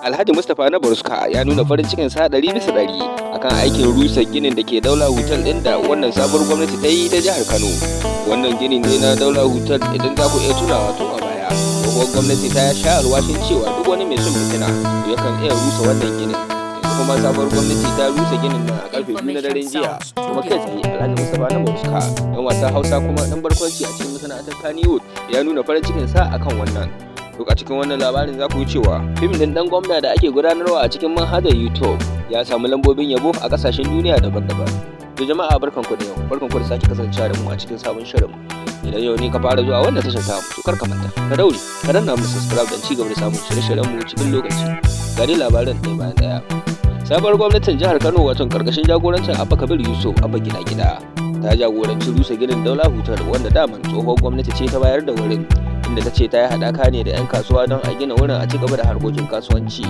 Alhaji Mustapha na Baruska ya nuna farin cikin sa 100% akan aikin rusa ginin da ke Daula Hotel ɗin da wannan sabuwar gwamnati ta yi ta jihar Kano. Wannan ginin ne na Daula Hotel, idan za ku iya tunawa, tun a baya tsohuwar gwamnati ta sha alwashin cewa duk wani mai son fitina yakan iya rusa wannan ginin. Yanzu kuma sabuwar gwamnati ta rusa ginin nan a karfe 2 na daren jiya. Kuma kai tsaye Alhaji Mustapha na Baruska, dan wasan Hausa kuma dan barkwanci a cikin masana'antar Kannywood, ya nuna farin cikin sa akan wannan. Duk a cikin wannan labarin za ku yi cewa fim din Dan Gwamna da ake gudanarwa a cikin manhajar YouTube ya samu lambobin yabo a kasashen duniya daban-daban. To jama'a, barkanku da yau, barkanku da sake kasancewa da mu a cikin sabon shirin. Idan yau ne ka fara zuwa wannan tashar ta mu, to kar ka manta ka daure ka danna mu subscribe don ci gaba da samun shirye-shiryen mu cikin lokaci. Ga dai labaran ɗaya bayan ɗaya. Sabuwar gwamnatin jihar Kano, wato karkashin jagorancin Abba Kabir Yusuf Abba Gida Gida, ta jagoranci rusa ginin Daula Hotel, wanda daman tsohuwar gwamnati ce ta bayar da wurin, inda ta ce ta yi haɗaka ne da 'yan kasuwa don a gina wurin a ci gaba da harkokin kasuwanci.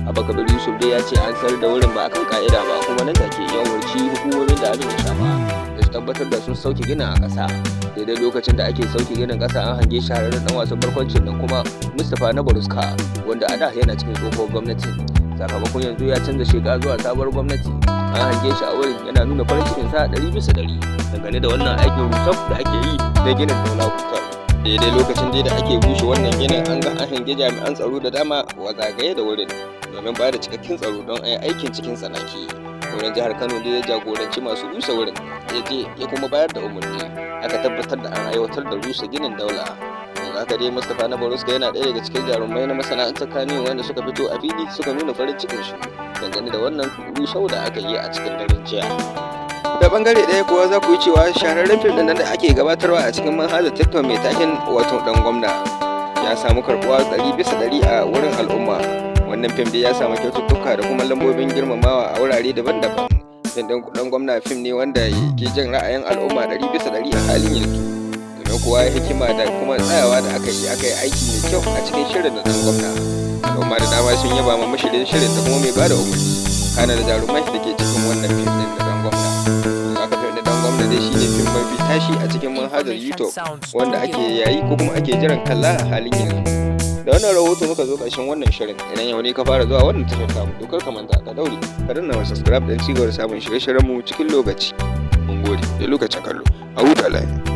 Abba Kabir Yusuf dai ya ce an sayar da wurin ba a kan ka'ida ba, kuma nan take ya umarci hukumomin da abin ya shafa da su tabbatar da sun sauke ginin a ƙasa. Daidai lokacin da ake sauke ginin ƙasa, an hange shahararren dan wasan barkwancin nan kuma Mustapha na Baruska, wanda a da yana cikin tsohuwar gwamnatin, sakamakon yanzu ya canza sheka zuwa sabuwar gwamnati. An hange shi a wurin yana nuna farin cikin sa 100% dangane da wannan aikin rusau da ake yi na ginin Daula Hotel. Daidai lokacin dai da ake rushe wannan ginin, an ga an hange jami'an tsaro da dama wa zagaye da wurin domin ba da cikakken tsaro don a yi aikin cikin tsanaki. Gwamnan jihar Kano dai ya jagoranci masu rusa wurin, ya je ya kuma bayar da umarni, aka tabbatar da an aiwatar da rusa ginin Daula. Yanzu haka dai Mustapha na Baruska yana ɗaya daga cikin jarumai na masana'antar Kano wanda suka fito a fili suka nuna farin cikin su dangane da wannan rusau da aka yi a cikin daren jiya. Da bangare ɗaya kuwa, za ku yi cewa shahararren fim ɗin da ake gabatarwa a cikin manhajar TikTok mai taken wato Dan Gwamna ya samu karɓuwa 100% a wurin al'umma. Wannan fim dai ya samu kyaututtuka da kuma lambobin girmamawa a wurare daban-daban. Fim ɗin Dan Gwamna fim ne wanda ke jin ra'ayin al'umma 100% a halin yanzu, domin kuwa hikima da kuma tsayawa da aka yi, aka yi aiki mai kyau a cikin shirin da Dan Gwamna. Al'umma da dama sun yaba ma mashirin shirin da kuma mai bada umarni, kana da jarumai da ke cikin wannan fim ɗin da Dan Gwamna. Aka fim ɗin Dan Gwamna dai shine fim mafi tashi a cikin manhajar YouTube wanda ake yayi ko kuma ake jiran kalla a halin yanzu. Da wannan rahoto muka zo ƙarshen wannan shirin. Idan yau ne ka fara zuwa wannan tashar tamu, to kar ka manta ka daure ka danna wa subscribe don cigaba da samun shirye-shiryen mu cikin lokaci. Mun gode da lokacin kallo, a huta lafiya.